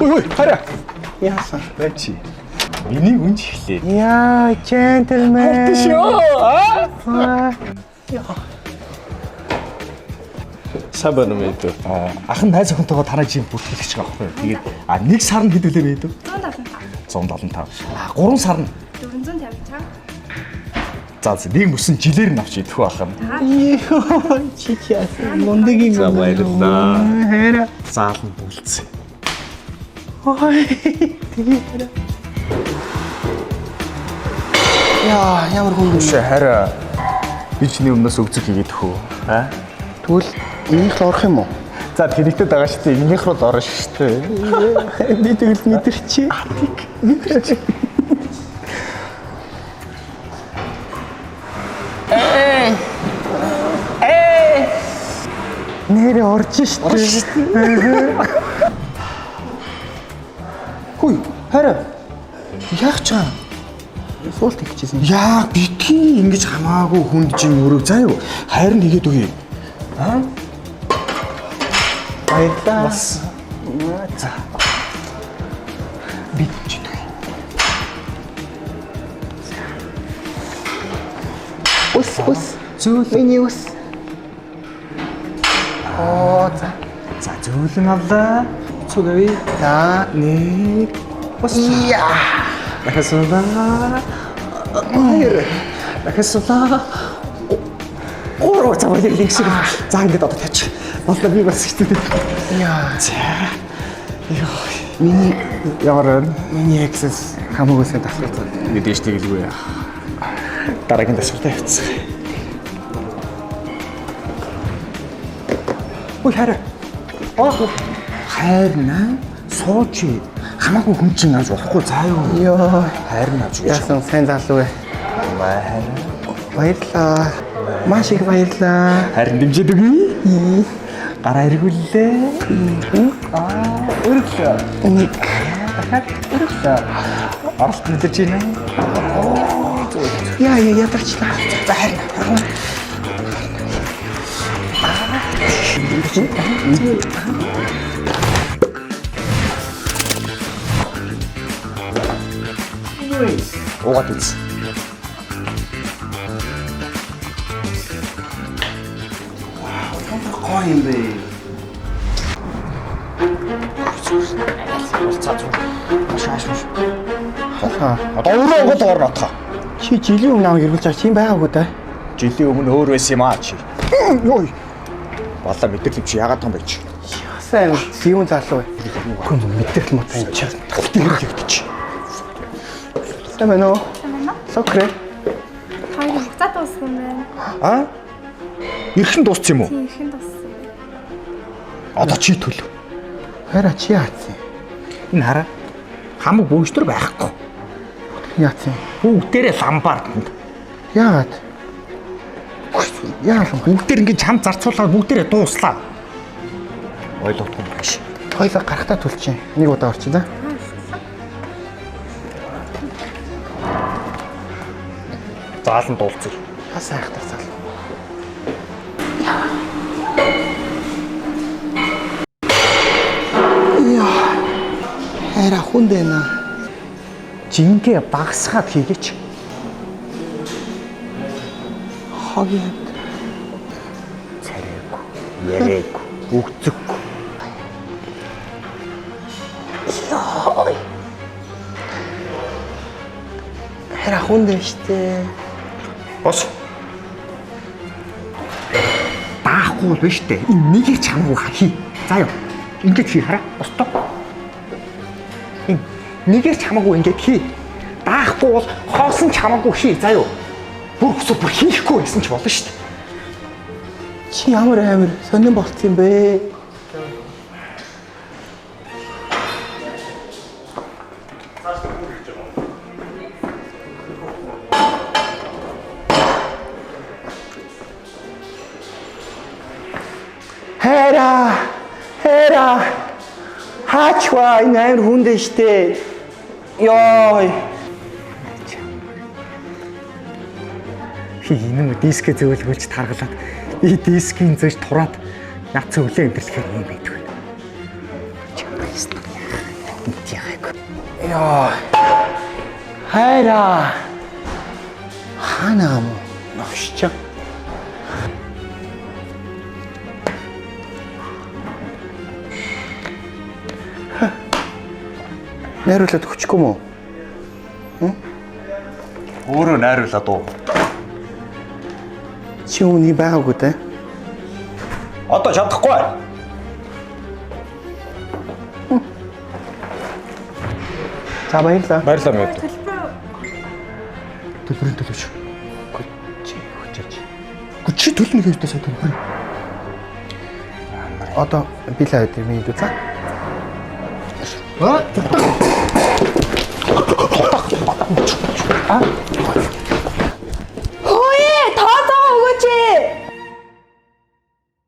Ой, ой, хараа. Яасан? Байж чи. Миний үнж эхлэв. Яа, gentleman. Шүү. Аа. Сайн байна уу мэдүү? Ах нь найз охинтойгоо танай жим бүртгүүлэх гэж байгаа байхгүй юу? Тэгээд а нэг сар нь хэд үлээ мэдүү? 175. 175. А 3 сар нь 455. за за, нэг мөсөн жилээр нь авч идэх байх юм. Йоо, чи яасан? Мундаг юм. За баярлалаа. Хайра. Заалан бүлцээ. Ой, тэгээ хайра. Яа, ямар хүн Биш хараа. Би чиний өмнөөс өгзөх хийгээд хөө. Аа? Тэгвэл минийх л орох юм уу? За тэрэгтэй байгаа шүү дээ. Минийх рүү л орно шүү дээ. Би тэгвэл мэдэрчи. Мэдэрч. Нэрээ орж штэ. Хүй, хайра. Яах ч юм? Суулт хийчихсэн. Яа битгий ингэж хамаагүй хүнд жин өрөг заа юу. Хайр нь хийгээд өгье. Аа? Баярлалаа. Бас. За. Би ч идэх. Ус, ус. Зөөл. Миний ус. Оо, за. За зөөлөн авлаа. Цугавь. За. Нэг. Бас. Яа. Дахиад суулаа. Хоёр. Дахиад суулаа. Гурав за баяр шиг. За ингээд одоо тавьчих. Боллоо би бас хэвчээ. Яа. За. Йоо. Миний Ямар байна? миний эксэс хамаагүй сайн дасгалцсан. Мэдээж тэгэлгүй яа. Дараагийн дасгалаа явцсан. Ой хараа. Аа хайр наа сууч хамаагүй хүн чинь авч болохгүй заа юу. Йоо. Хайр нь авч өгч. Яасан сайн залуу вэ? Хайр. Баярлалаа. Маш их баярлалаа. Харин дэмжиж өгье. Гараа эргүүллээ. Аа, өргөлөө. Нэг. Дахиад өргөлөө. Оролт мэдэрч байна. Яа, яа, ядарчлаа. За харин. Уугаад үз. Гоё юм бэ. Цаа зүг. Шааш шаш. Хаа. Одоо өөрөө уугаад орно отхоо. Чи жилийн өмнө намайг эргүүлж байгаа чи юм байгаагүй да. Жилийн өмнө өөр байсан юм аа чи. Йой. Балаа мэдэглэв чи яагаад том байж. Сайн зүүн залуу вэ? Хүн мэдрэл муутай юм чи. Тэрхэгдэж. Сайн байна уу? Сайн байна уу? Сокрэ. Хоёр хугацаа дууссан байна. Аа? Эрхэн дууссан юм уу? Тийм, ихэн дууссан байна. Одоо чи төлөв. Хайра чи яатсан? Энэ хараа. Хамаг бөөжтөр байхгүй. Яатсан? Бүгдээрээ ламбарданд. Яагаад? Яагаад юм? Бүгдээр ингэж чам зарцуулаад бүгдээрээ дууслаа. Ойлгохгүй юм биш. Хоёлаа гарахтаа төлчих. Нэг удаа орчих за. Заалан дуулцъя. Бас айхтар залуу. Яа. Хайра хүн дэна. Жингээ багасгаад хийгээч. Хогийн хамт. Царайгүй, яриаггүй, үгцэггүй. Хайра хүн дэн штэ. Бос. Даахгүй бол биш үү? Энэ нэгийг ч хамаагүй хий. За юу. Ингээд хий хараа. Босдоо. Энэ нэгээр ч хамаагүй ингээд хий. Даахгүй бол хоосон ч хамаагүй хий. За юу. Бүр өсө бүр хийхгүй байсан ч болно шүү дээ. Чи ямар амир сонирн болцсон юм бэ? Хайра! Хайра! Хаачва энэ амир хүндэн штэ. Йой. Хий энэ юм дискээ зөөлгүүлж таргалаад и дискийн зөөж тураад над цөвлөө өндөрлөхээр юм байдаг. Чамайг ёстой. Яагаад. Яа. Хайраа. Хаана юм уу? Новшч. Найруулад өгчихгүй юм уу? Өөрөө найруулад уу. Чи өмнө байгаагүй те? Одоо чадахгүй. За баярлалаа. Баярлалаа мэд. Төлбөр Төлбөрийн төлөөч. Үгүй чи хүчээч. Үгүй чи төлнө гэвтэй сая төлбөр. Одоо би л аваад миний дүү за. Аа, тутаг. Тутаг.